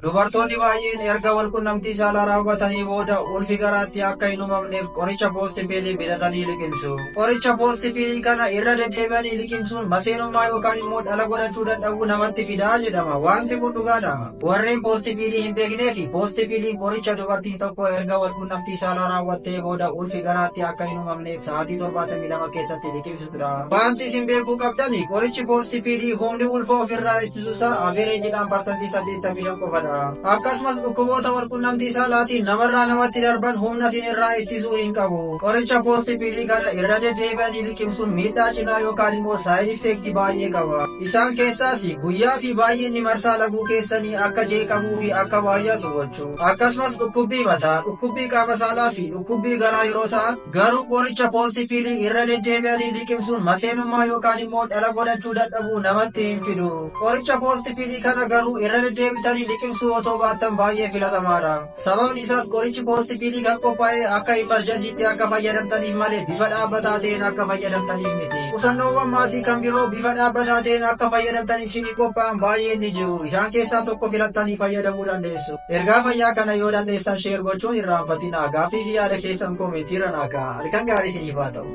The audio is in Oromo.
Dubartoonni baay'een erga walqunnamtii saalaa raawwatanii booda ulfi garaatti akka hin uumamneef qoricha post pill bitatanii liqimsu. Qoricha post pill kana irra deddeebi'anii liqimsuun maseenummaa yookaan immoo dhala godhachuu dadhabuu namatti fidaa jedhama. Wanti kun dhugaadha. Warreen post pill hin beeknee fi post pilliin qoricha dubartiin tokko erga walqunnamtii saalaa raawwattee booda ulfi garaatti akka hin uumamneef sa'aatii 72 keessatti liqimsitudha. Wanti isin beekuu qabdani, qorichi post pill humni ulfa ofirraa ittisu isaa averageiidhaan 85% qofadha. Akkasumas dhukkuboota walqunnamtii saalaatiin namarraa namatti darban humna isin ittisuu hin qabu. Qoricha post pill kana irra deddeebi'anii liqimsuun miidhaa cinaa yookaan immoo side effect baay'ee qaba. Isaan keessaas guyyaa fi baay'inni marsaa laguu keessanii akka jeeqamuu fi akka baay'atu gochuu. Akkasumas dhukkubbii mataa, dhukkubbii qaama saalaa fi dhukkubbii garaa yeroo ta'an, garuu qoricha post pill irra deddeebi'anii liqimsuun maseenummaa yookaan immoo dhala godhachuu dadhabuu namatti hin fidu. Qoricha post pill kana garuu irra deddeebitanii liqimsuu otoo baattan baay'ee filatamaadha. Sababni isaas qorichi post pill kan qophaa'e akka emergencyitti akka fayyadamtaniif malee bifa dhaabbataa ta'een akka fayyadamtaniif miti. Qusannoowwan maatii kan biroo bifa dhaabbataa ta'een akka fayyadamtaniif isinii qophaa'an baay'een ni jiru. Isaan keessaa tokko filattanii fayyadamuu dandeessu. Ergaa fayyaa kana yoo dandeessan share gochuun irraanfatinaa. Gaaffii fi yaada keessan commentiirra naa kaa'aa. Halkan gaarii isiniif haa ta'u.